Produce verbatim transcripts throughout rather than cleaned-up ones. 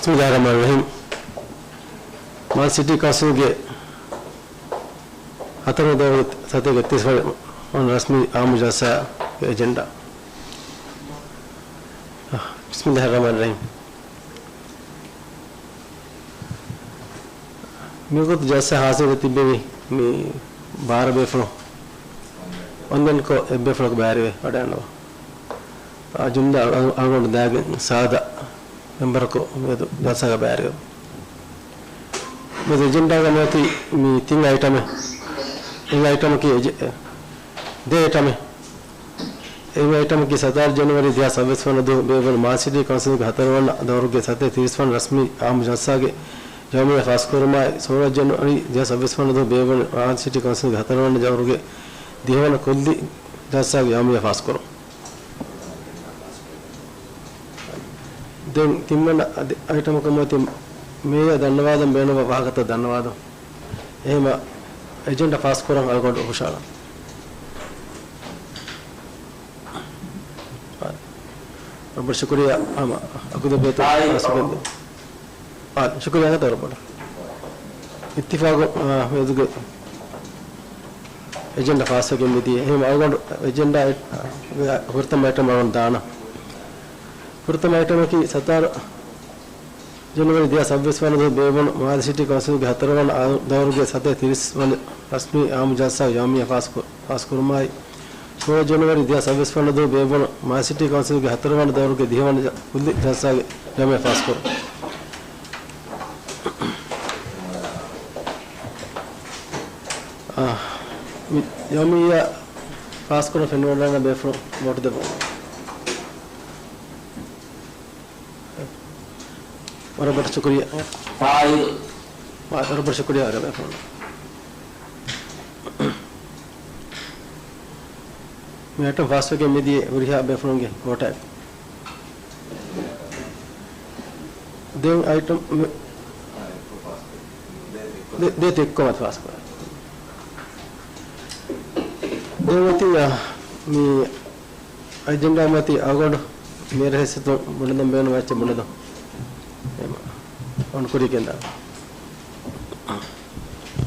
ބިސްމިއްލާހިއްރަޙްމާނިއްރަޙީމް. މާލެ ސިޓީ ކައުންސިލްގެ ހަތަރުވަނަ ދައުރުގެ ސަތޭކަ ތިރީސް ވަނަ ރަސްމީ އާއްމު ޖަލްސާގެ އެޖެންޑާ. ބިސްމިއްލާހިއްރަޙްމާނިއްރަޙީމް. މިވަގުތު ޖަލްސާ ހާޒިރު ތިއްބެވި މި ބާރަ ބޭފުޅުން އޮންލައިންކޮށް އެއްބޭފުޅަކު ބައިވެރިވެ ވަޑައިގަންނަވާ. އާ، ޖުމްލަ އަޅު-، އަޅުގަނޑު ދާގެން ސާދަ މެމްބަރަކު މިއަދު ޖަލްސާގަ ބައިވެރިވެ. މިއަދު އެޖެންޑާގަ މިއޮތީ މި ތިން އައިޓަމެއް. އެއް އައިޓަމަކީ އެޖެ-، ދެ އައިޓަމެއް. އެއް އައިޓަމަކީ ސަތާރަ ޖަނަވަރީ ދެހާސް ސައްބީސް ވަނަ ދުވަހު ބޭއްވުނު މާލެ ސިޓީ ކައުންސިލްގެ ހަތަރު ވަނަ ދައުރުގެ ސަތޭކަ ތިރީސް ވަނަ ރަސްމީ އާއްމު ޖަލްސާގެ ޔައުމިއްޔާ ފާސްކުރުމާއި، ސޯޅަ ޖަނަވަރީ ދެހާސް ސައްބީސް ވަނަ ދުވަހު ބޭއްވުނު މާލެ ސިޓީ ކައުންސިލްގެ ހަތަރު ވަނަ ދައުރުގެ ދިހަ ވަނަ ކުއްލި ޖަލްސާގެ ޔައުމިއްޔާ ފާސްކުރުން. ދެން ތިން ވަނަ އަދި އައިޓަމަކަށް މިއޮތީ މޭޔަރ ދަންނަވާލަން ބޭނުންވާ ވާހަކަތައް ދަންނަވާލުން. އެހެންވީމަ އެޖެންޑާ ފާސްކުރަން އަޅުގަނޑު ހުށަހަޅަން. ރައްބަށް ޝުކުރިއްޔާ ހަމަ އަކުދަ ބޭތު އާއި. ފާސްކުރަން. އާ، ޝުކުރިއްޔާ އަނގަތަ ރައްބަށް. އިއްތިފާގު، އާ، މިއަދުގެ އެޖެންޑާ ފާސްވެގެން މިދިޔަ. އެހެން އަޅުގަނޑު އެޖެންޑާ އެ-، އާ، ފުރަތަމަ އައިޓަމް އަޅުގަނޑު ދާނަން. ފުރަތަމަ އައިޓަމަކީ ސަތާރަ ޖަނަވަރީ ދެހާސް ސައްބީސް ވަނަ ދުވަހު ބޭއްވުނު މާލެ ސިޓީ ކައުންސިލްގެ ހަތަރު ވަނަ އާ-، ދައުރުގެ ސަތޭކަ ތިރީސް ވަނަ ރަސްމީ އާއްމު ޖަލްސާގެ ޔައުމިއްޔާ ފާސްކު-، ފާސްކުރުމާއި، ސޯޅަ ޖަނަވަރީ ދެހާސް ސައްބީސް ވަނަ ދުވަހު ބޭއްވުނު މާލެ ސިޓީ ކައުންސިލްގެ ހަތަރު ވަނަ ދައުރުގެ ދިހަ ވަނަ ޖަ-، ކުއްލި ޖަލްސާގެ ޔައުމިއްޔާ ފާސްކުރުން. އާ، މި ޔައުމިއްޔާ ފާސްކުރަން ފެނިވަޑައިގަންނަވާ ބޭފުޅުން ވޯޓު ދެއްވަން. ވަރަށް ބޮޑަށް ޝުކުރިއްޔާ. ފާއިލް. ވަރަށް ބޮޑަށް ޝުކުރިއްޔާ އަޅުގަނޑު. މި އައިޓަމް ފާސްވެގެން މިދިޔަ ހުރިހާ ބޭފުޅުންގެ ވޯޓާ. ދެން އައިޓަމް މި-، ދެ-، ދޭތި އެއްކޮށް ފާސްކުރާ. ދެން އޮތީ، އާ، މި އެޖެންޑާ މަތި އަޅުގަނޑު މޭޔަރ ހައިސިއްޔަތުން ބުނެލަން ބޭނުންވާ އެއްޗެއް ބުނެލަން. އެހެންވީމަ އޮން ކުރިޔަށް ގެންދާނަން.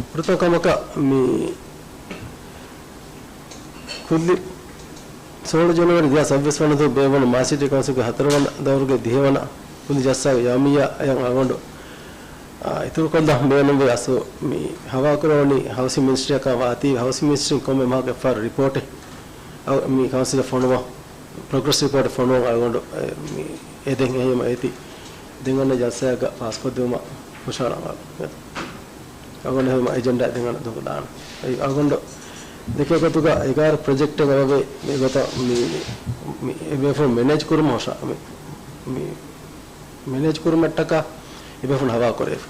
ފުރަތަމަ ކަމަކަށް މި ކުއްލި ސޯޅަ ޖަނަވަރީ ދެހާސް ސައްބީސް ވަނަ ދުވަހު ބޭއްވުނު މާލެ ސިޓީ ކައުންސިލްގެ ހަތަރު ވަނަ ދައުރުގެ ދިހަ ވަނަ ކުއްލި ޖަލްސާގެ ޔައުމިއްޔާ އަޔަށް އަޅުގަނޑު، އާ، އިތުރުކޮށްލަން ބޭނުންވޭ. އަސްލު މި ހަވާލުކުރެވުނީ ހައުސިން މިނިސްޓްރީއަކާ ވާތީ، ހައުސިން މިނިސްޓްރީން ކޮންމެ މަހަކު އެއްފަހަރު ރިޕޯޓެއް އަ، މި ކައުންސިލަށް ފޮނުވާ، ޕްރޮގްރެސް ރިޕޯޓެއް ފޮނުވަން އަޅުގަނޑު، އެ، މި އެދެން. އެހެންވީމަ އޭތި ދެން އަންނަ ޖަލްސާއަކަށް ފާސްކޮށްދިއުމަށް ހުށަހަޅަން އަޅުގަނޑު. އެހެންވީމަ އެޖެންޑާ ދެން އަންނަ ދުވަހު ދާނަން. އެ އަޅުގަނޑު ދެކޭ ގޮތުގަ އެގާރަ ޕްރޮޖެކްޓެއް އަވަވޭ. މި ގޮތަށް މި، މި އެ ބޭފުޅުން މެނޭޖް ކުރުމަށް ހުށަ-، މި، މި މެނޭޖް ކުރުމަށްޓަކާ އެބޭފުޅުން ހަވާލު ކުރެވިފަ.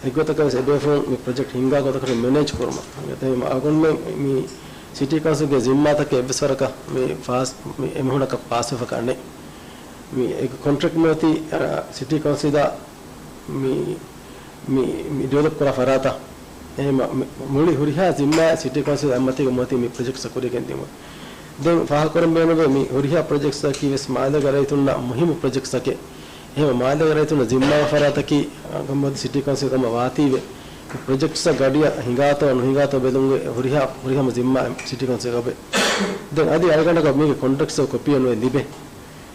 އެއްގޮތަކަށް ވެސް އެބޭފުޅުން މި ޕްރޮޖެކްޓް ހިންގާ ގޮތަކަށް މެނޭޖް ކުރުމަށް. އެހެންވީމަ އަޅުގަނޑުމެން މި ސިޓީ ކައުންސިލްގެ ޒިންމާތަކެއް އެއްވެސް ވަރަކަށް މި ފާސް-، މި އެމީހުންނަކަށް ފާސްވެފަކާ ނެތް. މި އެ ކޮންޓްރެކްޓް މިއޮތީ، އަ، ސިޓީ ކައުންސިލާ މި، މި، މި ޑިވެލޮޕް ކުރާ ފަރާތަށް. އެހެންވީމަ މި މުޅި ހުރިހާ ޒިންމާއެއް ސިޓީ ކައުންސިލް އަތްމަތީގަ މިއޮތީ މި ޕްރޮޖެކްޓްސް ކުރިޔަށް ގެންދިއުމަށް. ދެން ފާހަގަކުރަން ބޭނުންވޭ މި ހުރިހާ ޕްރޮޖެކްޓްސްއަކީ ވެސް މާލޭގެ ރައްޔިތުންނަށް މުހިއްމު ޕްރޮޖެކްޓްސްއަކީ. އެހެންވީމަ މާލޭގެ ރައްޔިތުންނަށް ޒިންމާވާ ފަރާތަކީ، އަ، ގަމުވަދި ސިޓީ ކައުންސިލް ކަމަށް ވާތީވެ، މި ޕްރޮޖެކްޓްސްއަށް ގަޑިއަށް ހިނގާތޯ ނުހިނގާތޯ ބެލުމުގެ ހުރިހާ، ހުރިހާ ޒިންމާ ސިޓީ ކައުންސިލް އޮވޭ. ދެން އަދި އަޅުގަނޑަކަށް މީގެ ކޮންޓްރެކްޓްސް ކޮޕީއެއް ނުވެ ލިބޭ.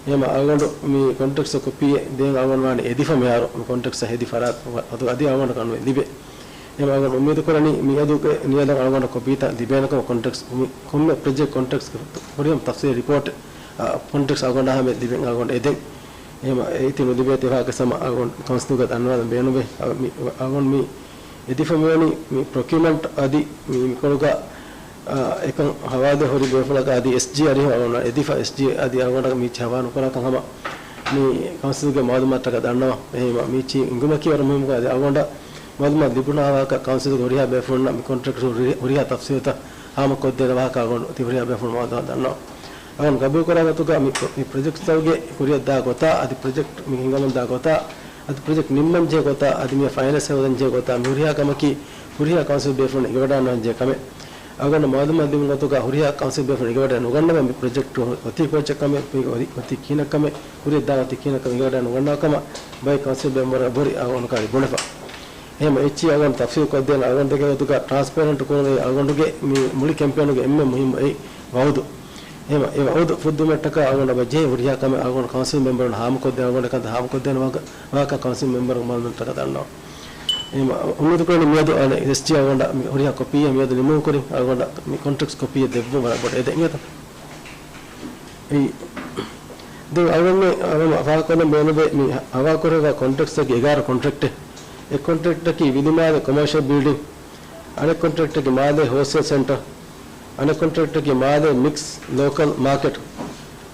އެހެންވީމަ އަޅުގަނޑު މި ކޮންޓްރެކްޓްސް ކޮޕީއެއް ދޭން އަޅުގަނޑު ވާނެ އެދިފަ މިހާރު މި ކޮންޓްރެކްޓްސް ހެދި ފަރާތު އަދި އަޅުގަނޑަކަށް ނުވެ ލިބޭ. އެހެންވީމަ އަޅުގަނޑު އުއްމީދު ކުރަނީ މިއަދުގެ ނިޔަލަށް އަޅުގަނޑަށް ކޮޕީތައް ލިބޭނެކަމަށް ކޮންޓްރެކްޓްސް މި ކޮންމެ ޕްރޮޖެކްޓް ކޮންޓްރެކްޓްސް ހުރިހަމަ ތަފްސީލީ ރިޕޯޓް، އަ، ކޮންޓްރެކްޓްސް އަޅުގަނޑާ ހަމަޔަށް ލިބެން އަޅުގަނޑު އެދެން. އެހެންވީމަ އޭތި ނުލިބޭތީ ވާހަކަ ސަމަ އަޅުގަނޑު ކައުންސިލުގަ ދަންނަވާލަން ބޭނުންވޭ. އަ، މި، އަޅުގަނޑު މި އެދިފަ މިވަނީ މި ޕްރޮކިއުމަންޓް އަދި މި، މިކޮޅުގަ، އާ، އެކަން ހަވާލު ހުރި ބޭފުޅަކަށް އަދި އެސްޖީ އަރިހު އަޅުގަނޑު އެދިފަ އެސްޖީ އަދި އަޅުގަނޑަށް މި ހަވާލު ނުކުރާކަން ހަމަ މި ކައުންސިލްގެ މައުލޫމާތަކަށް ދަންނަވަން. އެހެންވީމަ މިއީ އިނގުމަކީ ވަރަށް މުހިއްމު ކަމެއް. އަދި އަޅުގަނޑަށް މައުލޫމާތު ލިބުނާ ވާހަކަ ކައުންސިލްގެ ހުރިހާ ބޭފުޅުންނަށް މި ކޮންޓްރެކްޓް ހުރި-، ހުރިހާ ތަފްސީލުތައް ހާމަކޮށްދޭނެ ވާހަކަ އަޅުގަނޑު ތި ހުރިހާ ބޭފުޅުން މައުލޫމާތު ދަންނަވަން. އަޅުގަނޑު ގަބޫލުކުރާ ގޮތުގަ މި ޕްރޮ-، މި ޕްރޮޖެކްޓްތަކުގެ ކުރިއަށްދާ ގޮތާ އަދި ޕްރޮޖެކްޓް މި ހިނގަމުންދާ ގޮތާ އަދި ޕްރޮޖެކްޓް ނިންމަންޖެހޭ ގޮތާ އަދި މިއަށް ފައިނޭންސް ހޯދަންޖެހޭ ގޮތާ މި ހުރިހާ ކަމަކީ ހުރިހާ ކައުންސިލް ބޭފުޅުން އެނގިވަޑައިގަންނަންޖެހޭ ކަމެއް. އަޅުގަނޑަށް މައުލޫމާތު ދިނުމުގެ ގޮތުގަ ހުރިހާ ކައުންސިލް ބޭފުޅުން އެނގިވަޑައި ނުގަންނަވާ މި ޕްރޮޖެކްޓު އޮތީ ކޯއްޗެއް ކަމެއް، މި އޮތީ ކިހިނެއް ކަމެއް، ކުރިއަށް ދާން އޮތީ ކިހިނެއް ކަމެއް އެނގިވަޑައި ނުގަންނަވާ ކަމަށް ބައެއް ކައުންސިލް މެމްބަރުން ބުރި އަޅުގަނޑު ކާރި ބުނެފަ. އެހެން އެއްޗިހި އަޅުގަނޑު ތަފްސީލް ކޮށްދޭން އަޅުގަނޑު ދެކެ ގޮތުގަ ޓްރާންސްޕޭރެންޓް ކުރުން އެއީ އަޅުގަނޑުގެ މި މުޅި ކެމްޕޭނުގެ އެންމެ މުހިއްމު އެއް ވައުދު. އެހެން އެ ވައުދު ފުއްދުމަށްޓަކާ އަޅުގަނޑު އެބަ ޖެހޭ ހުރިހާ ކަމެއް އަޅުގަނޑު ކައުންސިލް މެމްބަރުން ހާމަކޮށްދޭން އަޅުގަނޑު ކަންތައް ހާމަކޮށްދޭން ވާހަކަ، ވާހަކަ ކައުންސިލް މެމްބަރުން މައުލޫމާތު ދަންނަވަން. އެހެން އުއްމީދު ކުރަނީ މިއަދު އަނެއް އެސްޖީ އަޅުގަނޑަށް މި ހުރިހާ ކޮޕީއެއް މިއަދު ނިމުން ކުރިން އަޅުގަނޑަށް މި ކޮންޓްރެކްޓްސް ކޮޕީއެއް ދެއްވުން ވަރަށް ބޮޑަށް އެދެން އިނގޭތަ؟ އެއީ، ދެން އަޅުގަނޑު އަޅުގަނޑު ފާހަގަކޮށްލަން ބޭނުންވޭ މި ހަވާކުރެވޭ ކޮންޓްރެކްޓްސްތަކީ އެގާރަ ކޮންޓްރެކްޓެއް. އެއް ކޮންޓްރެކްޓަކީ ވިލިމާލެ ކޮމާޝަލް ބިލްޑިން، އަނެއް ކޮންޓްރެކްޓަކީ މާލޭ ހޯލްސޭލް ސެންޓަރ، އަނެއް ކޮންޓްރެކްޓަކީ މާލޭ މިކްސް ލޯކަލް މާކެޓް،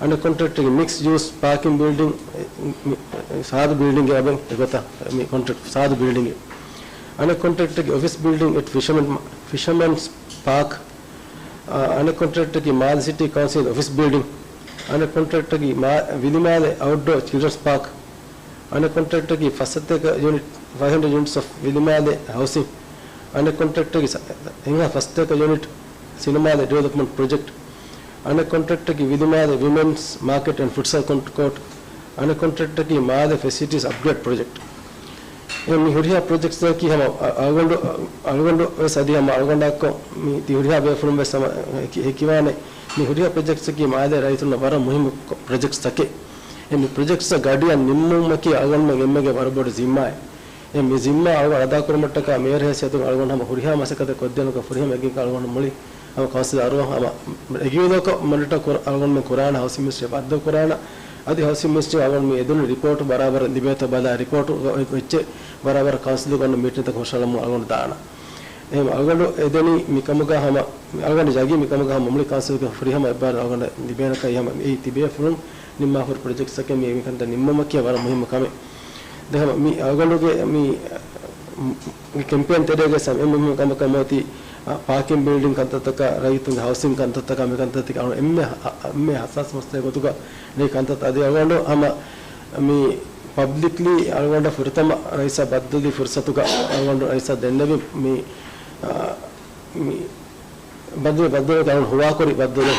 އަނެއް ކޮންޓްރެކްޓަކީ މިކްސް ޔޫސް ޕާކިން ބިލްޑިން، މި، މި، ސާދު ބިލްޑިންގެ އަބެން އެގޮތަށް މި ކޮންޓްރެކްޓް ސާދު ބިލްޑިންގެ. އަނެއް ކޮންޓްރެކްޓަކީ އޮފީސް ބިލްޑިން އެޓް ފިޝަމަން، ފިޝަމަންސް ޕާކް، އަ، އަނެއް ކޮންޓްރެކްޓަކީ މާލެ ސިޓީ ކައުންސިލް އޮފީސް ބިލްޑިން، އަނެއް ކޮންޓްރެކްޓަކީ މާ-، ވިލިމާލެ އައުޓްޑޯ ޗިލްޑްރެންސް ޕާކް، އަނެއް ކޮންޓްރެކްޓަކީ ފަސްސަތޭކަ ޔުނިޓް، ފައިވް ހަންޑްރެޑް ޔުނިޓްސް އޮފް ވިލިމާލެ ހައުސިން، އަނެއް ކޮންޓްރެކްޓަކީ ސަ-، ހެންހާ ފަސްސަތޭކަ ޔުނިޓް ސިނަމާލެ ޑިވެލޮޕްމަންޓް ޕްރޮޖެކްޓް، އަނެއް ކޮންޓްރެކްޓަކީ ވިލިމާލެ ވިމެންސް މާކެޓް އެންޑް ފުޓްސަލް ކޮން-، ކޯޓް، އަނެއް ކޮންޓްރެކްޓަކީ މާލެ ފެސިލިޓީސް އަޕްގްރޭޑް ޕްރޮޖެކްޓް. އެ މި ހުރިހާ ޕްރޮޖެކްޓްސްތަކީ ހަމަ އަ-، އަޅުގަނޑު، އަ-، އަޅުގަނޑު ވެސް އަދި ހަމަ އަޅުގަނޑާއެކު މި ތި ހުރިހާ ބޭފުޅުން ވެސް ހަމަ ހެކި-، ހެކިވާނެ. މި ހުރިހާ ޕްރޮޖެކްޓްސްތަކީ މާލޭ ރައްޔިތުންނަށް ވަރަށް މުހިއްމު ކޮ-، ޕްރޮޖެކްޓްސްތަކެއް. އެ މި ޕްރޮޖެކްޓްސް ގަޑިއަށް ނިންމުމަކީ އަޅުގަނޑުމެން އެންމެގެ ވަރަށް ބޮޑު ޒިންމާއެއް. އެ މި ޒިންމާ އަޅުގަނޑު އަދާކުރުމަށްޓަކާ މޭޔަރ ހައިސިއްޔަތުން އަޅުގަނޑު ހަމަ ހުރިހާ މަސައްކަތެއް ކޮށްދޭނަކަށް ފުރިހަމަ އެނގި އަޅުގަނޑު މުޅި ހަމަ ކައުންސިލް އަރުވަން ހަމަ ރެގިއުލަރކޮށް މޮނިޓަރ ކުރ-، އަޅުގަނޑުމެން ކުރާނެ، ހައުސިން މިނިސްޓްރީ ބައްދަލު ކުރާނެ. އަދި ހައުސިން މިނިސްޓްރީ އަޅުގަނޑު މި އެދުނު ރިޕޯޓް ބަރާބަރަށް ލިބޭތޯ ބަލާ، ރިޕޯޓު އެއްޗެއް ބަރާބަރަށް ކައުންސިލުގަ މީޓިންތަކަށް ހުށަހަޅަމުން އަޅުގަނޑު ދާނަ. އެހެން އަޅުގަނޑު އެދެނީ މިކަމުގަ ހަމަ، އަޅުގަނޑު ޖަގީ މިކަމުގަ ހަމަ މުޅި ކައުންސިލުގެ ފުރިހަމަ އެއްބާރު އަޅުގަނޑަށް ލިބޭނަކަށް ހަމަ އެއީ ތިބޭފުޅުން ނިންމާފަ ހުރި ޕްރޮޖެކްޓްސްތަކެއް މި، މިކަންތައް ނިންމުމަކީ ވަރަށް މުހިއްމު ކަމެއް. ދެން ހަމަ މި އަޅުގަނޑުގެ މި، މި ކެމްޕޭން ތެރޭގަ ސަމް އެންމެ މުހިއްމު ކަމަކަށް މިއޮތީ، އާ، ޕާކިން ބިލްޑިން ކަންތައްތަކަށް، ރައްޔިތުންގެ ހައުސިން ކަންތައްތަކަށް، މި ކަންތައްތަކަށް އަޅު އެންމެ ހަ-، އެންމެ ހަސާސް މައްސަލަ ގޮތުގަ ނެތް ކަންތައްތައް އަދި އަޅުގަނޑު ހަމަ މި ޕަބްލިކްލީ އަޅުގަނޑަށް ފުރަތަމަ ރައީސާ ބައްދަލުވި ފުރުސަތުގަ އަޅުގަނޑު ރައީސާ ދެންނެވި މި، އާ، މި ބައްދަލު، ބައްދަލު އަޅުގަނޑު ހުވާކުރި ބައްދަލު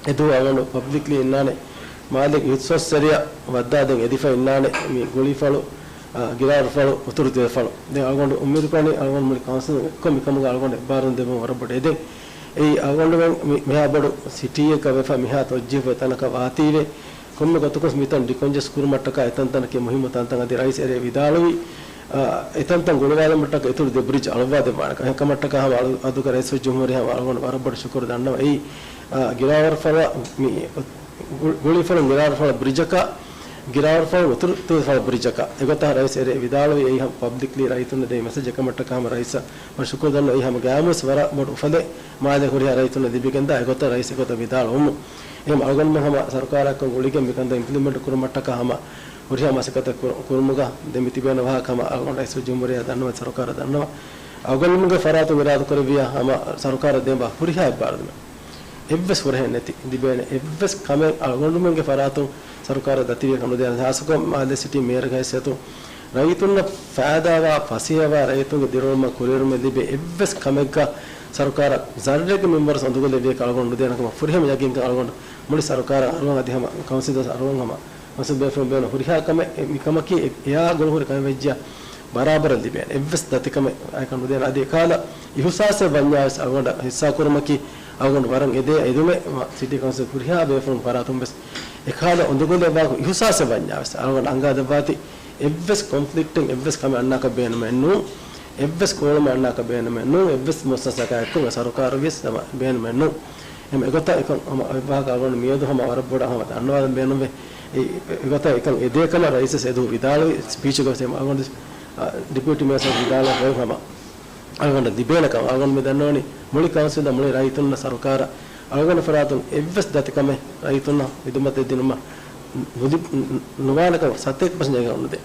އެދުވަހު އަޅުގަނޑު ޕަބްލިކްލީ އިންނާނެ މާލޭގެ އިހުތިސޯސް ސެރިއަށް ވައްދާދޭން އެދިފަ އިންނާނެ މި ގުޅީފަޅު، އާ، ގިރާރުފަޅު، އުތުރު ތިލަފަޅު. ދެން އަޅުގަނޑު އުއްމީދު ކުރަނީ އަޅުގަނޑު މުޅި ކައުންސިލް އެއްކޮށް މިކަމުގަ އަޅުގަނޑު އެއްބާރުލުން ދެއްވުން ވަރަށް ބޮޑަށް އެދެން. އެއީ އަޅުގަނޑުމެން މި-، މިހާ ބޮޑު ސިޓީއެއްގަ ވެފަ މިހާ ތޮއްޖެހިފަ ތަނަކަށް ވާތީވެ، ކޮންމެ ގޮތަކުން މިތަން ޑިކޮންޖެސްޓް ކުރުމަށްޓަކާ އެތަންތަނަކީ މުހިއްމު ތަންތަން އަދި ރައީސް އެރޭ ވިދާޅުވި، އާ، އެތަންތަން ގުޅުވާލުމަށްޓަކާ އިތުރު ދެ ބްރިޖް އަޅުއްވާ ދެއްވާނެ ކަމަށްޓަކާ ހަމަ އަޅު-، އަދުގެ ރައީސުލް ޖުމްހޫރިއްޔާ ހަމަ އަޅުގަނޑު ވަރަށް ބޮޑަށް ޝުކުރު ދަންނަވަން. އެއީ، އާ، ގިރާވަރުފަޅަށް މި ގު-، ގުޅީފަޅުން ގިރާވަރުފަޅަށް ބްރިޖަކަށް، ގިރާވަރުފަޅުން އުތުރު ތިލަފަޅަށް ބްރިޖަކަށް އެގޮތަށް ރައީސް އެރޭ ވިދާޅުވި އެއީ ހަމަ ޕަބްލިކްލީ ރައްޔިތުންނަށް ދޭ މެސެޖެއް ކަމަށްޓަކާ ހަމަ ރައީސަށް ވަރަށް ޝުކުރު ދަންނަވަން. އެއީ ހަމަ ގައިމުވެސް ވަރަށް ބޮޑު އުފަލެއް މާލޭ ހުރިހާ ރައްޔިތުންނަށް ލިބިގެންދާ އެގޮތަށް ރައީސް އެގޮތަށް ވިދާޅުވުމުން. އެހެން އަޅުގަނޑުމެން ހަމަ ސަރުކާރާއެކު ގުޅިގެން މިކަންތައް އިމްޕްލިމެންޓް ކުރުމަށްޓަކާ ހަމަ ހުރިހާ މަސައްކަތެއް ކުރު-، ކުރުމުގަ ދެން މި ތިބޭނެ ވާހަކަ ހަމަ އަޅުގަނޑު ރައީސުލްޖުމްހޫރިއްޔާ ދަންނަވަން، ސަރުކާރަށް ދަންނަވަން. އަޅުގަނޑުމެންގެ ފަރާތުން އިރާދަކުރެއްވިއްޔާ ހަމަ ސަރުކާރަށް ދޭން ބާ ހުރިހާ އެއްބާރުލުމެއް އެއްވެސް ފުރަހެއް ނެތި ލިބޭނެ އެއްވެސް ކަމެއް އަޅުގަނޑުމެންގެ ފަރާތުން ސަރުކާރަށް ދަތިވެ ކަނޑުދޭނެ. ހާއްސަކޮށް މާލެ ސިޓީ މޭޔަރގެ ހައިސިއްޔަތުން ރައްޔިތުންނަށް ފައިދާވާ، ފަސޭހަވާ، ރައްޔިތުންގެ ދިރިއުޅުމަށް ކުރިއެރުމެއް ލިބޭ އެއްވެސް ކަމެއްގަ ސަރުކާރަށް ޒައްރެއްގެ މިންވަރު އަނދުގަލެއް ވިޔަކަށް އަޅުގަނޑު ނުދޭނެ ކަމަށް ފުރިހަމަ ޔަގީންކަން އަޅުގަނޑު މުޅި ސަރުކާރަށް އަރުވަން އަދި ހަމަ ކައުންސިލް އަރުވަން ހަމަ ކައުންސިލް ބޭފުޅުން ބޭނުން ހުރިހާ ކަމެއް އެ-، މި ކަމަކީ އެ-، އެއާ ގުޅުން ހުރި ކަމެއް ވެއްޖިއްޔާ ބަރާބަރަށް ލިބޭނެ. އެއްވެސް ދަތިކަމެއް އައިކަން ނުދޭނެ. އަދި އެކާލަ އިހުސާސެއް ވަންޏާވެސް އަޅުގަނޑަށް ހިއްސާ ކުރުމަކީ އަޅުގަނޑު ވަރަށް އެދޭ އެދުމެއް. ސިޓީ ކައުންސިލް ހުރިހާ ބޭފުޅުން ފަރާތުން ވެސް އެކާލަ އުނދަގުލެއް ވާކު އިހުސާސެއް ވަންޏާވެސް އަޅުގަނޑު އަނގާދެއްވާތި އެއްވެސް ކޮންފްލިކްޓެއް އެއްވެސް ކަމެއް އަންނާކަށް ބޭނުމެއް ނޫން. އެއްވެސް ކޯޅުމެއް އަންނާކަށް ބޭނުމެއް ނޫން. އެއްވެސް މުއައްސަސާއެއް އެއްކޮށް ސަރުކާރު ވިޔަސް ބޭނުމެއް ނޫން. އެހެން އެގޮތަށް އެކަން ހަމަ އެއްވާހަކަ އަޅުގަނޑު މިއަދު ހަމަ ވަރަށް ބޮޑަށް ހަމަ ދަންނަވާލަން ބޭނުންވޭ. އެ-، އެގޮތަށް އެކަން އެދޭ ކަމަށް ރައީސަށް އެދު ވިދާޅުވި ސްޕީޗުގަ ވެސް އަޅުގަނޑު، އަ، ޑިޕިއުޓީ މޭޔަރ ސާބް ވިދާޅުވި ހަމަ އަޅުގަނޑަށް ލިބޭނެ ކަމަށް އަޅުގަނޑު މި ދަންނަވަނީ މުޅި ކައުންސިލް މުޅި ރައްޔިތުންނަށް ސަރުކާރަށް އަޅުގަނޑު ފަރާތުން އެއްވެސް ދަތިކަމެއް ރައްޔިތުންނަށް ހިދުމަތެއް ދިނުމަށް ނުދި-، ނުވާނެ ކަމަށް ސަތޭކަ ޕަސެންޓް އަޅުގަނޑު ދޭ.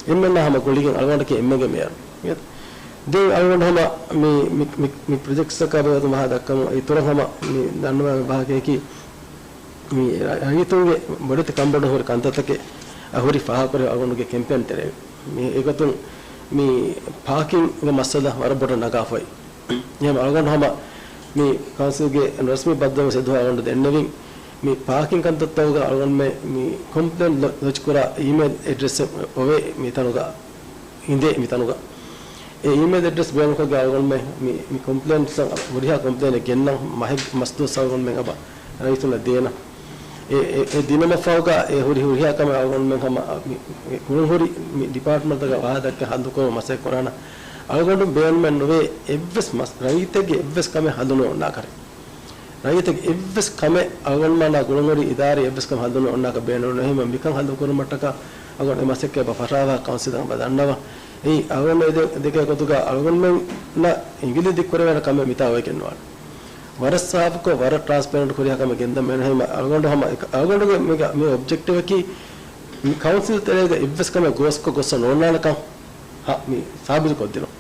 އެންމެންނާ ހަމަ ގުޅިގެން އަޅުގަނޑަކީ އެންމެންގެ މޭޔަރު. ދެން އަޅުގަނޑު ހަމަ މި، މި، މި، މި ޕްރޮޖެކްޓްސްތަކާ ބެހޭ ވަހާ ދައްކަމުން އިތުރަށް ހަމަ މި ދަންނަވާ ވާހަކަޔަކީ، މި ރަ-، ރައްޔިތުންގެ ބޮޑެތި ކަންބޮޑު ހުރި ކަންތައްތަކެއް އަ، ހުރި ފާހަގަކުރެވި އަޅުގަނޑުގެ ކެމްޕޭން ތެރޭގަ. މި އެގޮތުން މި ޕާކިންގ މައްސަލަ ވަރަށް ބޮޑަށް ނަގާފައި. އެހެން އަޅުގަނޑު ހަމަ މި ކައުންސިލްގެ ރަސްމީ ބައްދަލުވުން އެދުވަހު އަޅުގަނޑު ދެންނެވިން. މި ޕާކިން ކަންތައްތަކުގަ އަޅުގަނޑުމެން މި ކޮމްޕްލޭން ލޮ-، ލޮޖް ކުރާ އީމެއިލް އެޑްރެސް އޮވޭ މިތަނުގަ އިނދޭ މިތަނުގަ. އެ އީމެއިލް އެޑްރެސް ބޭނުންކޮށްގެން އަޅުގަނޑުމެން މި، މި ކޮމްޕްލޭންޓްސް ހުރިހާ ކޮމްޕްލޭނެއް ގެންނަން މަހެއް މަސްދުވަސް އަޅުގަނޑުމެން އަބަ ރައްޔިތުންނަށް ދޭނަން. އެ، އެ، އެ ދިނުމަށްފަހުގަ އެ ހުރި ހުރިހާ ކަމެއް އަޅުގަނޑުމެން ހަމަ މި، މި ގުޅުންހުރި މި ޑިޕާޓްމަންޓްތަކަށް ވާހަކަ ދައްކަން ހައްލުކުރުމަށް މަސައްކަތް ކުރާނަން. އަޅުގަނޑު ބޭނުމެއް ނުވޭ އެއްވެސް މަސް-، ރައްޔިތެއްގެ އެއްވެސް ކަމެއް ހައްލު ނު އޮންނާކަށް. ރައްޔިތެއްގެ އެއްވެސް ކަމެއް އަޅުގަނޑުމާ ގުޅުންހުރި އިދާރީ އެއްވެސް ކަމެއް ހައްލު ނު އޮންނާކަށް ބޭނުން. އެހެން މިކަން ހައްލު ކުރުމަށްޓަކާ އަޅުގަނޑު އެ މަސައްކަތް އެބަ ފަށާފަ ކައުންސިލަށް އެބަ ދަންނަވަން. އެއީ އަޅުގަނޑު އެ ދެ-، ދެކޭ ގޮތުގަ އަޅުގަނޑުމެންނަށް އިނގިލި ދިއްކުރެވޭނެ ކަމެއް މިތާ އޮވެގެންވާނެ. ވަރަށް ސާފުކޮށް، ވަރަށް ޓްރާންސްޕެރެންޓް ކުރިހާ ކަމެއް ގެންދަން މެނު. އެހެން އަޅުގަނޑު ހަމަ އެކަ-، އަޅުގަނޑުގެ މި ގަ-، މި އޮބްޖެކްޓިވަކީ މި ކައުންސިލް ތެރޭގަ އެއްވެސް ކަމެއް ގޯސްކޮށް ގޮއްސަ ނޯންނާނެކަން ހަ-، މި ސާބިތުކޮށްދިނުން.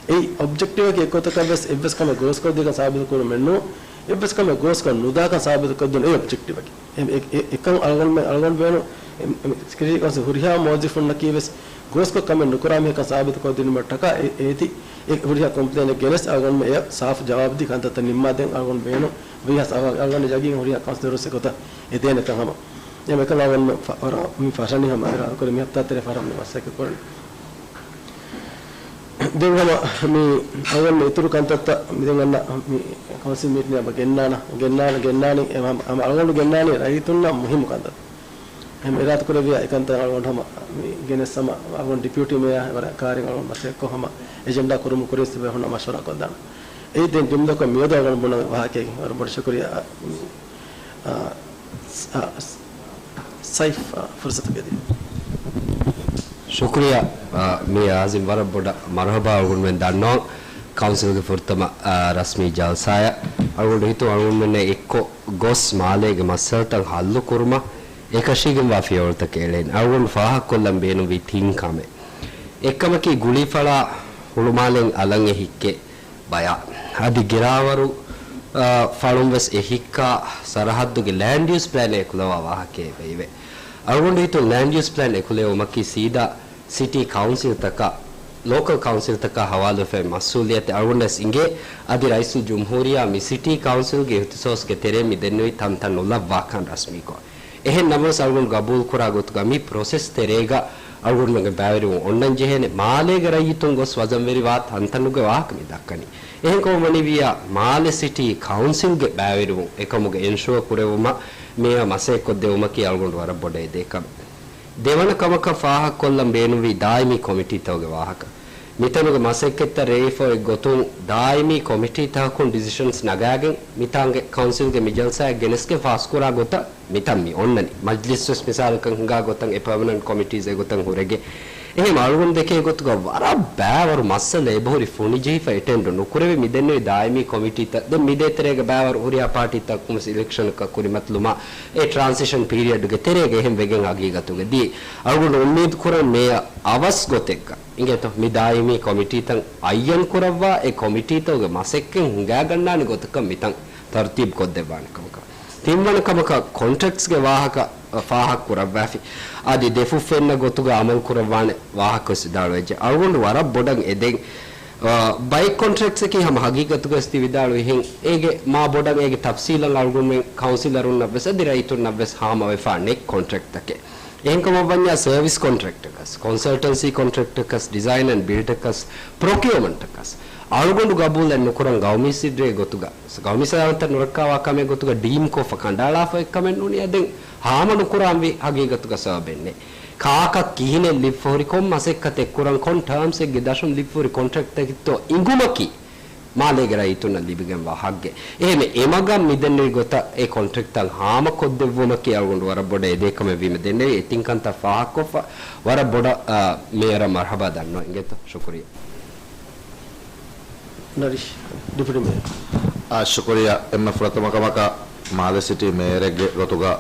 އެއީ އޮބްޖެކްޓިވަކީ އެއްގޮތަކަށް ވެސް އެއްވެސް ކަމެއް ގޯސްކޮށްދީކަން ސާބިތުކުރުމެއްނޫން، އެއްވެސް ކަމެއް ގޯސްކޮށް ނުދާކަން ސާބިތުކޮށްދިނުން އެއީ އޮބްޖެކްޓިވަކީ. އެ-، އެ-، އެ-، އެކަން އަޅުގަނޑުމެން، އަޅުގަނޑު ބޭނުން، އެ-، އެ-، ސިޓީ ކައުންސިލް ހުރިހާ މުވައްޒަފުންނަކީ ވެސް ގޯސްކޮށް ކަމެއް ނުކުރާ މީހަކަށް ސާބިތުކޮށްދިނުމަށްޓަކާ އެ-، އޭތި އެ ހުރިހާ ކޮމްޕްލޭނެއް ގެނެސް އަޅުގަނޑުމެން އެއަށް ސާފު ޖަވާބުދީ ކަންތައްތައް ނިންމާދޭން. އަޅުގަނޑު ބޭނުން ވީހާ ސަވާ-، އަޅުގަނޑު ޔަގީން ހުރިހާ ކައުންސިލަރުސް އެގޮތަށް އެދޭނެކަން ހަމަ އެ މިކަން އަޅުގަނޑު ފަ-، ވަރަށް މި ފަށަނީ ހަމަ އިރާދަކުރި މި ހަފްތާ ތެރޭ ފަހަރަށް މި މަސައްކަތް ކުރަނީ. ދެން ހަމަ މި އަޅުގަނޑު އިތުރު ކަންތައްތައް މި ދެން އަންނަ މި ކައުންސިލް މީޓިން އަބަ ގެންނާނަ، ގެންނާނަ، ގެންނާނީ އެ ހަމަ، ހަމަ އަޅުގަނޑު ގެންނާނީ ރައްޔިތުންނަށް މުހިއްމު ކަންތައް. އެހެން އިރާދަކުރެއްވިޔާ އެކަންތައް އަޅުގަނޑު ހަމަ މި ގެނެސް ހަމަ އަޅުގަނޑު ޑެޕިއުޓީ މޭޔަރ ވަރަށް ކާރިން އަޅުގަނޑު މަސައްކަތްކޮށް ހަމަ އެޖެންޑާ ކުރުމުގެ ކުރިން ސިބޭހުންނަށް މަޝްވަރާ ކޮށްދާނަ. އެއީ ދެން ޖުމްލަކޮށް މިއަދު އަޅުގަނޑު ބުނަން ވާހަކައިގެ ވަރަށް ބޮޑަށް ޝުކުރިއްޔާ. އާ، ސ-، އާ، ސ-، ސައިފް، އާ، ފުރުސަތު ގެދި. ޝުކުރިއްޔާ، އާ، މީ އާޒިމް ވަރަށް ބޮޑަށް މަރުހަބާ އަޅުގަނޑުމެން ދަންނަވަން. ކައުންސިލްގެ ފުރަތަމަ، އާ، ރަސްމީ ޖަލްސާއަށް އަޅުގަނޑު ހިތުން އަޅުގަނޑުމެންނާ އެއްކޮށް ގޮސް މާލޭގެ މައްސަލަތައް ހައްލު ކުރުމަށް އެކަށީގެންވާ ފިޔަވަޅުތަކެއް އެޅެން. އަޅުގަނޑު ފާހަގަކޮށްލަން ބޭނުންވީ ތިން ކަމެއް. އެއްކަމަކީ ގުޅީފަޅާ ހުޅުމާލެން އަލަށް އެ ހިއްކޭ ބަޔާ. އަދި ގިރާވަރު، އާ، ފަޅުން ވެސް އެ ހިއްކާ ސަރަހައްދުގެ ލޭންޑް ޔޫސް ޕްލޭން އެކުލަވާ ވާހަކައެއް ވެއެވެ. އަޅުގަނޑު ހިތުން ލޭންޑް ޔޫސް ޕްލޭން އެކުލެވުމަކީ ސީދާ ސިޓީ ކައުންސިލްތަކާ، ލޯކަލް ކައުންސިލްތަކާ ހަވާލުވެފައި މަސްއޫލިއްޔަތެއް. އަޅުގަނޑަށް އިނގޭ އަދި ރައީސުލް ޖުމްހޫރިއްޔާ މި ސިޓީ ކައުންސިލްގެ އިހްތިސޯސްގެ ތެރޭ މި ދެންނެވި ތަންތަން ނުލައްވާކަން ރަސްމީކޮށް. އެހެން ނަމަވެސް އަޅުގަނޑު ގަބޫލުކުރާ ގޮތުގަ މި ޕްރޮސެސް ތެރޭގަ އަޅުގަނޑުމެންގެ ބައިވެރިވުން އޮންނަން ޖެހޭނެ. މާލޭގެ ރައްޔިތުން ގޮސް ވަޒަންވެރިވާ ތަންތަނުގެ ވާހަކަ މި ދައްކަނީ. އެހެންކަމަށް ވަނީ ވިއްޔާ މާލެ ސިޓީ ކައުންސިލްގެ ބައިވެރިވުން އެކަމުގެ އެންޝުއަ ކުރެވުމަށް މޭޔަރ މަސައްކަތްކޮށްދެވުމަކީ އަޅުގަނޑު ވަރަށް ބޮޑަށް އެދޭ ކަމެއް. ދެވަނަ ކަމަކަށް ފާހަގަކޮށްލަން ބޭނުންވީ ދާއިމީ ކޮމިޓީތަކުގެ ވާހަކަ. މިތަނުގެ މަސައްކަތްތައް ރޭވިފަ އޮތް ގޮތުން ދާއިމީ ކޮމިޓީތަކަކުން ޑިސިޝަންސް ނަގާގެން މިތާނގެ ކައުންސިލްގެ މި ޖަލްސާއަށް ގެނެސްގެން ފާސްކުރާ ގޮތަށް މިތަން މި އޮންނަނީ. މަޖްލިސް ވެސް މިސާލަކަށް ހިނގާ ގޮތަށް އެ ޕަރމަނަންޓް ކޮމިޓީސް އެގޮތަށް ހުރެގެން. އެހެން އަޅުގަނޑު ދެކޭ ގޮތުގަ ވަރަށް ބައިވަރު މައްސަލަ އެބަހުރި ފުނިޖެހިފަ އެޓެންޑު ނުކުރެވި މިދެންނެވި ދާއިމީ ކޮމިޓީތައް ދެން މިދޭތެރޭގަ ބައިވަރު ހުރިހާ ޕާޓީތަކުން ވެސް އިލެކްޝަނަކަށް ކުރިމަތިލުމާ އެ ޓްރާންސިޝަން ޕީރިއަޑްގެ ތެރޭގަ އެހެން ވެގެން ހަގީގަތުގަ ދިޔަ. އަޅުގަނޑު އުއްމީދު ކުރަން މޭޔަރ އަވަސް ގޮތެއްގަ އިނގޭތޯ މި ދާއިމީ ކޮމިޓީތައް އައްޔަން ކުރައްވާ އެ ކޮމިޓީތަކުގެ މަސައްކަތް ހިނގާގަންނާނެ ގޮތަކަށް މިތަން ތަރުތީބު ކޮށްދެއްވާނެ ކަމަކަށް. ތިންވަނަ ކަމަކަށް ކޮންޓްރެކްޓްސްގެ ވާހަކަ ފާހަގަ ކުރައްވާފި. އަދި ދެފުށްފެންނަ ގޮތުގަ އަމަލު ކުރައްވާނެ ވާހަކަ ވެސް ވިދާޅުވެއްޖެ. އަޅުގަނޑު ވަރަށް ބޮޑަށް އެދެން، އާ، ބައެއް ކޮންޓްރެކްޓްސްއަކީ ހަމަ ހަގީގަތުގައި ވިދާޅުވިހެން އޭގެ މާ ބޮޑަށް އޭގެ ތަފްސީލަށް އަޅުގަނޑުމެން ކައުންސިލަރުންނަށް ވެސް އަދި ރައްޔިތުންނަށް ވެސް ހާމަވެފާ ނެތް ކޮންޓްރެކްޓްތަކެއް. އެހެންކަމަށް ވަންޏާ ސަރވިސް ކޮންޓްރެކްޓަކަސް، ކޮންސަލްޓަންސީ ކޮންޓްރެކްޓަކަސް، ޑިޒައިން އެންޑް ބިލްޑަކަސް، ޕްރޮކިއުމަންޓަކަސް އަޅުގަނޑު ގަބޫލެއް ނުކުރަން ގައުމީ ސިއްރެއް ގޮތުގަ، ގައުމީ ސަލާމަތްތައް ނުރައްކާވާ ކަމެއް ގޮތުގަ ޑީމް ކޮށްފަ ކަނޑައަޅާފަ އޮތް ކަމެއް ނޫނީ. އަދެން ހާމަ ނުކުރާންވީ ހަގީގަތުގަ ސަބަބެއް ނެތް. ކާކަށް ކިހިނެއް ލިބިފަ ހުރި ކޮން މަސައްކަތެއް ކުރަން ކޮން ޓާމްސްއެއްގެ ދަށުން ލިބިފަ ހުރި ކޮންޓްރެކްޓްތަކެއްތޯ އިނގުމަކީ މާލޭގެ ރައްޔިތުންނަށް ލިބިގެންވާ ހައްގެއް. އެހެންވެ، އެމަގަށް މިދެންނެވި ގޮތަށް އެ ކޮންޓްރެކްޓްތައް ހާމަކޮށްދެއްވުމަކީ އަޅުގަނޑު ވަރަށް ބޮޑަށް އެދޭ ކަމެއް ވީމަ ދެންނެވި އެ ތިން ކަންތައް ފާހަގަކޮށްފަ ވަރަށް ބޮޑަށް، އާ، މޭޔަރަށް މަރްހަބާ ދަންނަވަން އިނގޭތޯ. ޝުކުރިއްޔާ. ނަރިޝް، ޑެޕިއުޓީ މޭޔަރ. އާ، ޝުކުރިއްޔާ. އެންމެ ފުރަތަމަ ކަމަކަށް މާލެ ސިޓީ މޭޔަރެއްގެ ގޮތުގަ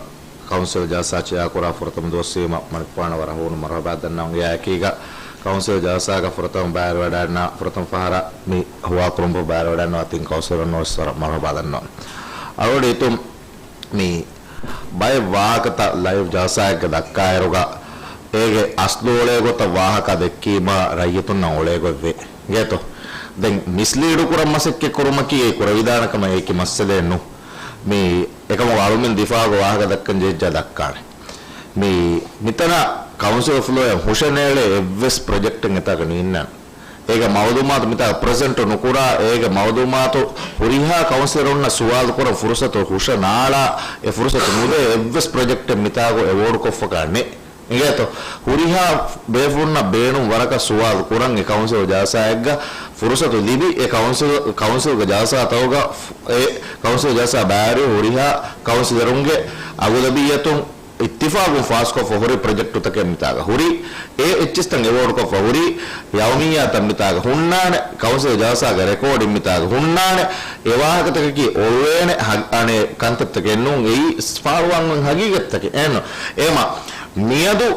ކައުންސިލް ޖަލްސާ ޗެއާކުރާ ފުރަތަމަ ދުވަސްވީމަ މަނިކުފާނަށް ވަރަށް ހޫނު މަރުހަބާ ދަންނަވަން. އެއާއެކީގަ ކައުންސިލް ޖަލްސާގަ ފުރަތަމަ ބައިވެރިވަޑައިގަންނަވާ، ފުރަތަމަ ފަހަރަށް މި ހުވާކުރުމަށް ބައިވެރިވަޑައިގަންނަވާ ތިން ކައުންސިލަރުންނަށް ވެސް ވަރަށް މަރުހަބާ ދަންނަވަން. އަޅުގަނޑު ހިތުން މި ބައެއް ވާހަކަތައް ލައިވް ޖަލްސާއެއްގަ ދައްކާއިރުގަ އޭގެ އަސްލު އޮޅޭ ގޮތަށް ވާހަކަ ދެއްކީމަ ރައްޔިތުންނަށް އޮޅޭ ގޮތް ވޭ. އިނގޭތޯ؟ ދެން މިސްލީޑު ކުރަން މަސައްކަތް ކުރުމަކީ އެ ކުރެވިދާނެ ކަމަށް އެކި މައްސަލައެއް ނޫން. މި އެކަމުގަ އަޅުމެން ދިފާއުގަ ވާހަކަ ދައްކަން ޖެހިއްޖާ ދައްކާނެ. މި މިތަނަށް ކައުންސިލް ފްލޯއަށް ހުށަނޭޅޭ އެއްވެސް ޕްރޮޖެކްޓެއް އެތާކަށް ނީންނާނެ. އޭގެ މައުލޫމާތު މިތާ ޕްރެޒެންޓު ނުކުރާ، އޭގެ މައުލޫމާތު ހުރިހާ ކައުންސިލަރުންނަށް ސުވާލު ކުރަން ފުރުސަތު ހުށަ ނާޅާ، އެ ފުރުސަތު ނުދޭ އެއްވެސް ޕްރޮޖެކްޓެއް މިތާގަ އެވޯޑު ކޮށްފަކާ ނެތް. އިނގޭތޯ؟ ހުރިހާ ބޭފުޅުންނަށް ބޭނުން ވަރަކަށް ސުވާލު ކުރަން އެ ކައުންސިލް ޖަލްސާއެއްގަ ފުރުސަތު ލިބި، އެ ކައުންސިލް، ކައުންސިލްގެ ޖަލްސާތަކުގަ އެ ކައުންސިލް ޖަލްސާ ބައިވެރި ހުރިހާ ކައުންސިލަރުންގެ އަޣުލަބިއްޔަތުން އިއްތިފާގުން ފާސްކޮށްފަ ހުރި ޕްރޮޖެކްޓުތަކެއް މިތާގަ ހުރި، އެ އެއްޗިސްތައް އެވޯޑުކޮށްފަ ހުރި، ޔައުމިއްޔާތައް މިތާގަ ހުންނާނެ، ކައުންސިލް ޖަލްސާގެ ރެކޯޑިން މިތާގަ ހުންނާނެ، އެ ވާހަކަތަކަކީ އޮޅުވޭނެ، ހަ-، އަނެއް ކަންތައްތަކެއް ނޫން، އެއީ ފާޅުވާން ހަގީގަތްތަކެއް. އެހެން އޭމަ މިއަދު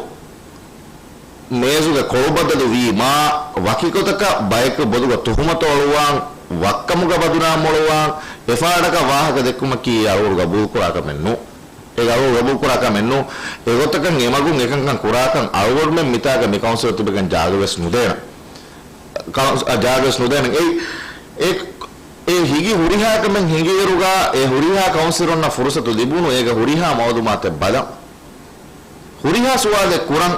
މޭޒުގެ ކޮޅު ބަދަލުވީމާ، ވަކިގޮތަކަށް ބަޔަކު ބޮލުގަ ތުހުމަތު އޮޅުވާން، ވައްކަމުގަ ބަދުނާމް އޮޅުވާން، އެފާޑަކަށް ވާހަކަ ދެއްކުމަކީ އަޅުގަނޑު ގަބޫލުކުރާ ކަމެއް ނޫން. އޭގެ އަޅުގަނޑު ގަބޫލުކުރާ ކަމެއް ނޫން. އެގޮތަކަށް އެމަގުން އެކަންކަން ކުރާކަން އަޅުގަނޑުމެން މިތާގަ މި ކައުންސިލަށް ތިބެގެން ޖާގަވެސް ނުދޭނަ. ކައުންސި-، އަ، ޖާގަވެސް ނުދޭނަ. އެ، އެ، އެ ހިގި ހުރިހާ ކަމެއް ހިނގިއިރުގަ އެ ހުރިހާ ކައުންސިލަރުންނަށް ފުރުސަތު ލިބުނު އޭގެ ހުރިހާ މައުލޫމާތެއް ބަލަން. ހުރިހާ ސުވާލެއް ކުރަން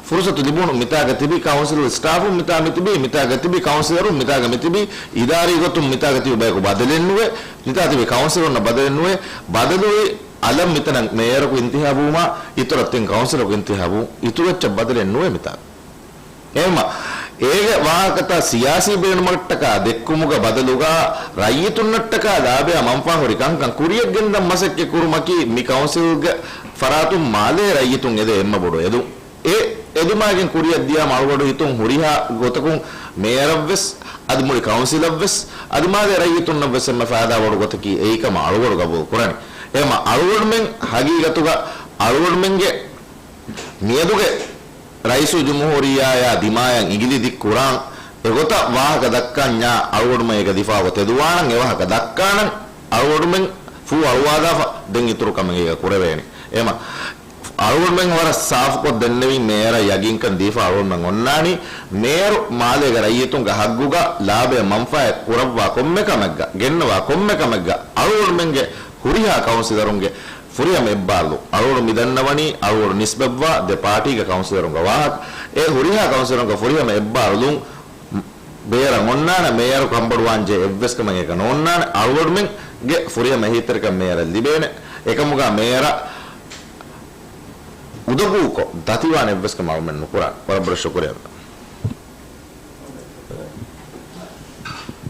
ފުރުސަތު ލިބުނު، މިތާގަ ތިބި ކައުންސިލް ސްޓާފުން މިތާ މިތިބީ، މިތާގަ ތިބި ކައުންސިލަރުން މިތާގަ މިތިބީ، އިދާރީ ގޮތުން މިތާގަ ތިބި ބަޔަކު ބަދަލެއް ނުވޭ، މިތާ ތިބި ކައުންސިލަރުންނަށް ބަދަލެއް ނުވޭ، ބަދަލުވި އަލަށް މިތަނަށް މޭޔަރަކު އިންތިހާބުވުމާ، އިތުރަށް ތިން ކައުންސިލަރަކު އިންތިހާބު، އިތުރު އެއްޗެއް ބަދަލެއް ނުވޭ މިތާ. އެހެންމަ، އޭގެ ވާހަކަތައް ސިޔާސީ ބޭނުމަށްޓަކާ ދެއްކުމުގަ ބަދަލުގަ، ރައްޔިތުންނަށްޓަކާ ލާބެއަށް މަންފާހުރި ކަންކަން ކުރިޔަށް ގެންދަން މަސައްކަތް ކުރުމަކީ މި ކައުންސިލްގެ ފަރާތުން މާލޭ ރައްޔިތުން އެދޭ އެންމެ ބޮޑު އެދުން. އެ އެދުމާގެން ކުރިއަށް ދިޔާމަ އަޅުގަނޑު ހިތުން ހުރިހާ ގޮތަކުން މޭޔަރަށްވެސް، އަދި މުޅި ކައުންސިލަށްވެސް، އަދި މާލޭ ރައްޔިތުންނަށްވެސް އެންމެ ފައިދާ ބޮޑު ގޮތަކީ އެއީކަމަށް އަޅުގަނޑު ގަބޫލު ކުރަނީ. އެހެންމަ އަޅުގަނޑުމެން ހަގީގަތުގަ އަޅުގަނޑުމެންގެ މިއަދުގެ ރައީސުލްޖުމްހޫރިއްޔާއާ ދިމާޔަށް އިނގިލި ދިއްކުރާން އެގޮތަށް ވާހަކަ ދައްކާންޏާ އަޅުގަނޑުމެން އޭގެ ދިފާއުގަ ތެދުވާނަން އެވާހަކަ ދައްކާނަން އަޅުގަނޑުމެން ފޫ އަޅުވާލާފަ ދެން އިތުރު ކަމެއް އޭގަ ކުރެވޭނެ. އެމަ އަޅުގަނޑުމެން ވަރަށް ސާފުކޮށް ދެންނެވިން މޭޔަރަށް ޔަގީންކަން ދީފަ އަޅުގަނޑުމެން އޮންނާނީ މޭޔަރު މާލޭގެ ރައްޔިތުންގެ ހައްގުގަ ލާބެ މަންފާއެއް ކުރައްވާ ކޮންމެ ކަމެއްގަ، ގެންނަވާ ކޮންމެ ކަމެއްގަ އަޅުގަނޑުމެންގެ ހުރިހާ ކައުންސިލަރުންގެ ފުރިހަމަ އެއްބާރުލުން އަޅުގަނޑު މިދަންނަވަނީ އަޅުގަނޑު ނިސްބަތްވާ ދެ ޕާޓީގެ ކައުންސިލަރުންގެ ވާހަކަ. އެ ހުރިހާ ކައުންސިލަރުންގެ ފުރިހަމަ އެއްބާރުލުން ބޭރަށް އޮންނާނެ މޭޔަރަކު ހަމަބޮޑުވާންޖެހޭ އެއްވެސް ކަމެއް އެކަށް ނޯންނާނެ. އަޅުގަނޑުމެންގެ ފުރިހަމަ އެހީތެރިކަން މޭޔަރަށް ލިބޭނެ. އެކަމުގަ މޭޔަރަށް އުދަގޫކޮށް ދަތިވާނެ އެއްވެސް ކަމެއް އަޅުގަނޑުމެން ނުކުރާނެ. ވަރަށް ބޮޑަށް ޝުކުރިއްޔާ.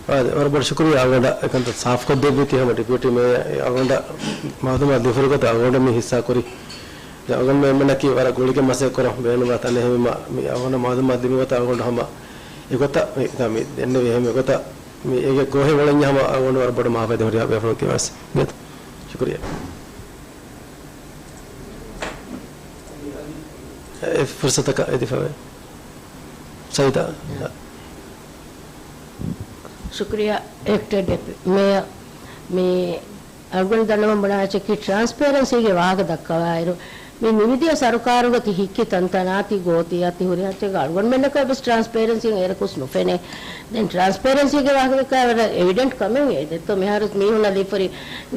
އާދެ، ވަރަށް ބޮޑަށް ޝުކުރިއްޔާ އަޅުގަނޑަށް އެކަންތައް ސާފުކޮށްދެއްވީތީ ހަމަ ޑެޕިއުޓީ މޭޔަރ އަޅުގަނޑަށް މައުލޫމާތު ދީފަ ހުރި ގޮތަށް އަޅުގަނޑު މި ހިއްސާ ކުރީ. ދެން އަޅުގަނޑު މެންމެންނަކީ ވަރަށް ގުޅިގެން މަސައްކަތް ކުރަން ބޭނުންވާ ތަނެއް. އެހެންވީމަ މި އަޅުގަނޑަށް މައުލޫމާތު ދިނުމުގެ ގޮތަށް އަޅުގަނޑު ހަމަ އެގޮތަށް މި، މި ދެންނެވި އެހެން އެގޮތަށް މި އޭގެ ގޯހެއް އުޅެންޏާ ހަމަ އަޅުގަނޑު ވަރަށް ބޮޑަށް މާފަ ދޭ ހުރިހާ ބޭފުޅުން ކިޔަވަސް. އިނގޭތޯ؟ ޝުކުރިއްޔާ. އެ ފުރުސަތަކަށް އެދިފަވޭ. ސައީދާ. ޝުކުރިއްޔާ އެކްޓިން ޑެޕި-، މޭޔަރ. މި އަޅުގަނޑު ދަންނަވަން ބުނާ އެއްޗަކީ ޓްރާންސްޕޭރެންސީގެ ވާހަކަ ދައްކަވާއިރު، މި މިމިދިޔަ ސަރުކާރުގަ ތި ހިއްކި ތަންތަނާ ތި ގޯތިއްޔާ ތި ހުރިހާ އެއްޗެއްގަ އަޅުގަނޑުމެންނަކަށް ވެސް ޓްރާންސްޕޭރެންސީން އޭރަކުވެސް ނުފެނޭ. ދެން ޓްރާންސްޕޭރެންސީގެ ވާހަކަ ދައްކާ ވަރަށް އެވިޑެންޓް ކަމެއް ވޭ. ދެއްތޯ މިހާރު މީހުންނަށް ލިފަރި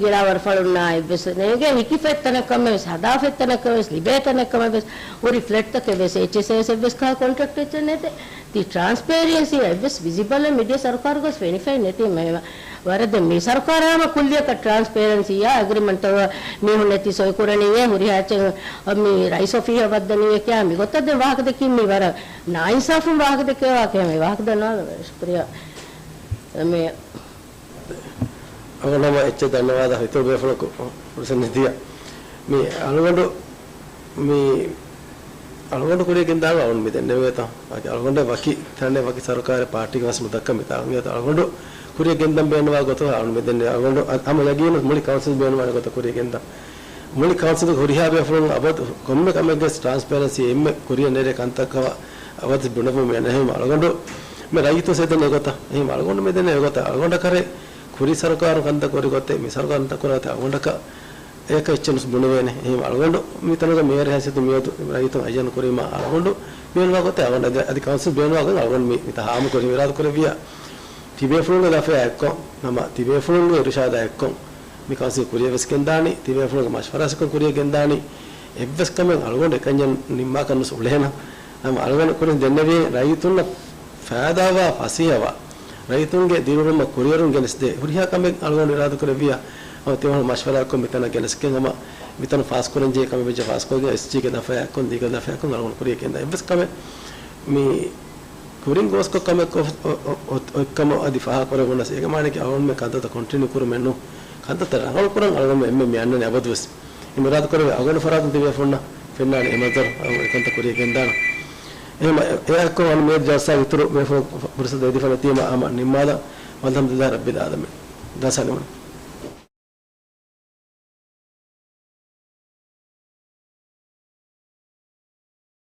ގިރާވަރު ފަޅުންނާ އެއްވެސް ނޭނގޭ ހިކިފައި ތަނެއް ކަމެއް ވެސް، ހަދާފައި ތަނެއް ކަމެއް ވެސް، ލިބޭ ތަނެއް ކަމެއް ވެސް، ހުރި ފްލެޓްތަކެއް ވެސް، އެޗްއެސްއޭއެސް އެއްވެސް ކަހަލަ ކޮންޓްރެކްޓް އެއްޗެއް ނެތޭ. ތި ޓްރާންސްޕޭރެންސީ އެއްވެސް ވިޒިބަލެއް މިދިޔަ ސަރުކާރުގަސް ފެނިފައި ނެތީ މޭ-، ވަރަށް ދެން މި ސަރުކާރާ ހަމަ ކުއްލިއަކަށް ޓްރާންސްޕޭރެންސީއާ އެގްރިމެންޓްތައް މީހުން ނެތި ސޮއި ކުރަނީއޭ ހުރިހާ އެއްޗެއް މި ރައީސް އޮފީހަށް ވައްދަނީއޭ ކިޔާ މިގޮތަށް ދެން ވާހަކަ ދެއްކީ މި ވަރަށް ނާއިންސާފުން ވާހަކަ ދެއްކޭ ވާހަކައެއް މި ވާހަކަ ދަންނަވާލަން ޝުކުރިއްޔާ. މި އަޅުގަނޑު ހަމަ އެއްޗެއް ދަންނަވާލާ އިތުރު ބޭފުޅަކު ފުރުސަތު ނެތިއްޔާ. މި އަޅުގަނޑު މި އަޅުގަނޑު ކުރިޔަށް ގެންދާ އަޅުގަނޑު މި ދެންނެވޭތޯ. އަދި އަޅުގަނޑަށް ވަކި ތަނެއް ވަކި ސަރުކާރެއް ޕާޓީގެ ވެސް ނުދައްކަ މިތާ. މިއަދު އަޅުގަނޑު ކުރިޔަށް ގެންދަން ބޭނުންވާ ގޮތަށް އަޅުގަނޑު މި ދެންނެވޭ. އަޅުގަނޑު އަ-، ހަމަ ޔަގީނު މުޅި ކައުންސިލް ބޭނުންވާނެ ގޮތަށް ކުރިޔަށް ގެންދަން. މުޅި ކައުންސިލުގެ ހުރިހާ ބޭފުޅުން އަބަދު ކޮންމެ ކަމެއްގެ ޓްރާންސްޕޭރެންސީ އެންމެ ކުރިޔަށް ނެރޭ ކަންތައްކަމަށް އަބަދު ބުނެފަ މި އަނެއް. އެހެން އަޅުގަނޑު މި ރައްޔިތުން ސޭދެން އެގޮތަށް. އެހެން އަޅުގަނޑު މި ދެން އެގޮތަށް. އަޅުގަނޑަކަށް ކުރި ސަރުކާރުން ކަންތައް ކުރި ގޮތެއް، މި ސަރުކާރުން ކަންތައް ކުރި ގޮތެއް އަޅުގަނޑަކަށް އެކަ އެއްޗެއް ނުސް ބުނެވޭނެ. އެހެން އަޅުގަނޑު މި ތަނުގަ މޭޔަރ ހައިސިއްޔަތު މިއަދު ރައްޔިތުން އައްޔަން ކުރީމާ އަޅުގަނޑު ބޭނުންވާ ގޮތެއް އަޅުގަނޑު އަދި، އަދި ކައުންސިލް ބޭނުންވާ ގޮތް އަޅުގަނޑު މި، މިތާ ހާމަ ކުރި އިރާދަ ކުރެއްވިއްޔާ. ތިބޭފުޅުންގެ ލަފަޔާ އެއްކޮށް، ނަމަ ތިބޭފުޅުންގެ އިރުޝާދާ އެއްކޮށް މި ކައުންސިލް ކުރިއަށް ވެސް ގެންދާނީ، ތިބޭފުޅުންގެ މަޝްވަރާސަކުން ކުރިއަށް ގެންދާނީ، އެއްވެސް ކަމެއް އަޅުގަނޑު އެކަންޏެއް ނިންމާކަށް ނުސް އުޅޭނަ. ނަމަ އަޅުގަނޑު ކުރިން ދެންނެވި ރައްޔިތުންނަށް ފައިދާވާ ފަސޭހަވާ، ރައްޔިތުންގެ ދިރިއުޅުމަށް ކުރިއެރުން ގެނެސްދޭ ހުރިހާ ކަމެއް އަޅުގަނޑު އިރާދަކުރެއްވިޔާ، އަޅުގަނޑު ތިމަން މަޝްވަރާކޮށް މިތަނަށް ގެނެސްގެން ހަމަ މިތަނު ފާސްކުރަންޖެހޭ ކަމެއް ވެއްޖެ ފާސްކޮށްގެން އެސްޖީގެ ލަފަޔާއެއްކޮށް ދީގެ ލަފަޔާއެއްކޮށް އަޅުގަނޑު ކުރިއަށް ގެންދާ. އެއްވެސް ކަމެއް މި ކުރިން ގޯސްކޮށް ކަމެއް ކޮށް، އޮ-، އޮ-، އޮ-، އޮތްކަމަށް އަދި ފާހަގަކުރެވުނަސް އޭގެ މާނައަކީ އަޅުގަނޑުމެން ކަންތައްތައް ކޮންޓިނިއު ކުރުމެއް ނޫން. ކަންތައްތައް ރަނގަޅުކުރަން އަޅުގަނޑުމެން އެންމެ މި އަންނަނީ އަބަދުވެސް. އެމެ އިރާދަކުރެވޭ އަޅުގަނޑު ފަރާތުން ތިބޭފުޅުންނަށް ފެންނާނެ އެ މަންޒަރު އަޅުގަނޑު އެކަންތައް ކުރިއަށް ގެންދާނަން. އެހެން އެއާއެއްކޮށް އަން މިއަދު ޖަލްސާގެ އިތުރު ބޭފުޅުން ފުރުސަތު ދެދިފަނެތީމަ ހަމަ ނިންމާލަން. ވަލްހަމްދުލިއްލާހި ރައްބިލް އާލަމީން. ޖަލްސާ ނިމުން.